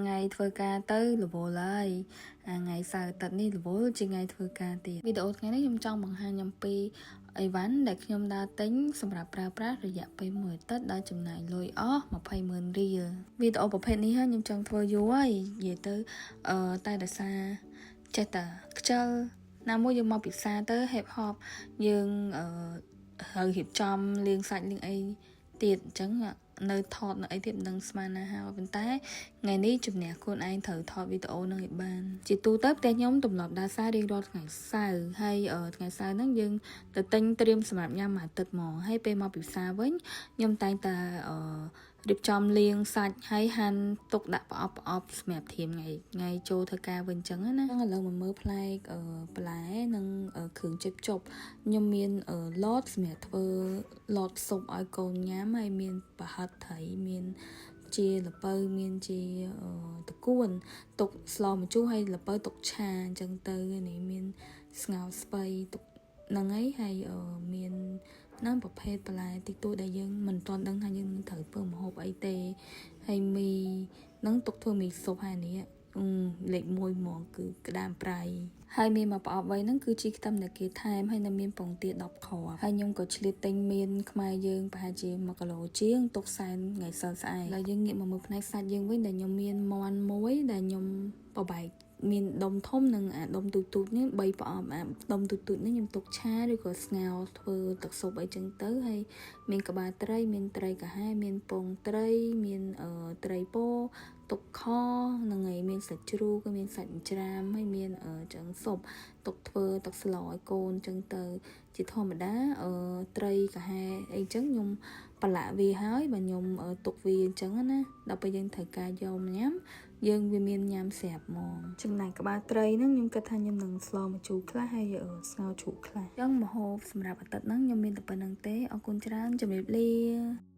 ថ្ងៃធ្វើការទៅរវល់ហើយអាថ្ងៃសៅរ៍អាទិត្យនេះរវល់ជាងថ្ងៃធ្វើការទៀតវីដេអូថ្ងៃនេះខ្ញុំចង់បង្ហាញអំពីអីវ៉ាន់ដែលខ្ញុំដើរទិញសម្រាប់ប្រើប្រាស់រយៈពេលមួយអាទិត្យដោយចំណាយលុយអស់20ម៉ឺនរៀលវីដេអូប្រភេទនេះហើយខ្ញុំចង់ធ្វើយូរហើយនិយាយទៅអឺតែដោយសារចេះតែខ្ជិលណាមួយយើងមកពិសាទៅ hip hop យើងអឺហើយរៀបចំលាងសាច់លាងអីទៀតអញ្ចឹងនៅថតនៅអីទៀតមិនដឹងស្មានណាហើយប៉ុន្តែថ្ងៃនេះជំនះខ្លួនឯងត្រូវថតវីដេអូនឹងឲ្យបានជាទូទៅផ្ទះខ្ញុំទម្លាប់ដើរផ្សាររៀងរាល់ថ្ងៃសៅរ៍ហើយថ្ងៃសៅរ៍ហ្នឹងយើងទៅទិញត្រៀមសម្រាប់ញ៉ាំមួយអាទិត្យហ្មងហើយពេលមកពីផ្សារវិញខ្ញុំតែងតែអឺរៀបចំលាងសាច់ហើយហាន់ទុកដាក់ប្រអប់ប្រអប់សម្រាប់ត្រៀមថ្ងៃថ្ងៃចូលធ្វើការវិញអញ្ចឹងណាឥឡូវមកមើលផ្លែកបន្លែនិងគ្រឿងជិបចប់ខ្ញុំមានលតសម្រាប់ធ្វើលតស៊ុបឲ្យកូនញ៉ាំហើយមានប្រហិតត្រីមានជាល្ពៅមានជាត្រកួនទុកស្លម្ជូរហើយល្ពៅទុកឆាអញ្ចឹងទៅនេះមានស្ងោរស្ពៃទុកហ្នឹងហើយហើយមាននឹងប្រភេទបន្លែតិចតួចដែលយើងមិនទាន់ដឹងថាយើងនឹងត្រូវធ្វើម្ហូបអីទេហើយមីនឹងទុកធ្វើមីស៊ុបហើយនេះលេខ1ហ្មងគឺក្តាមប្រៃហើយមានមកប្រអប់ໄວហ្នឹងគឺជាខ្ទឹមដែលគេថែមហើយនៅមានពងទា10គ្រាប់ហើយខ្ញុំក៏ឆ្លៀតទិញមានខ្មែរយើងប្រហែលជា1គីឡូជាងទុកសែនថ្ងៃសៅរ៍ស្អែកហើយយើងងាកមកមើលផ្នែកសាច់យើងវិញដែលខ្ញុំមានមាន់មួយដែលខ្ញុំបបែកមានដុំធំនិងអាដុំទូចទូចនេះ3ប្រអប់អាដុំទូចទូចនេះខ្ញុំទុកឆាឬក៏ស្ងោរធ្វើទឹកស៊ុបអីចឹងទៅហើយមានក្បាលត្រីមានត្រីកាហែមានពងត្រីមានត្រីពោទុកខហ្នឹងហើយមានសាច់ជ្រូកមានសាច់ច្រាមហើយមានចឹងស៊ុបទុកធ្វើទឹកស្លឲ្យកូនចឹងទៅជាធម្មតាអឺត្រីកាហែអីចឹងខ្ញុំប្រឡាក់វាហើយបើខ្ញុំទុកវាអញ្ចឹងណាដល់ពេលយើងត្រូវការយកញ៉ាំយើងវាមានញ៉ាំស្រាប់ហ្មងចំណែកក្បាលត្រីហ្នឹងខ្ញុំគិតថាខ្ញុំនឹងស្លម្ជូរខ្លះហើយស្ងោរជ្រូកខ្លះអញ្ចឹងម្ហូបសម្រាប់អាទិត្យហ្នឹងខ្ញុំមានតែប៉ុណ្្នឹងទេអរគុណច្រើនជម្រាបលា។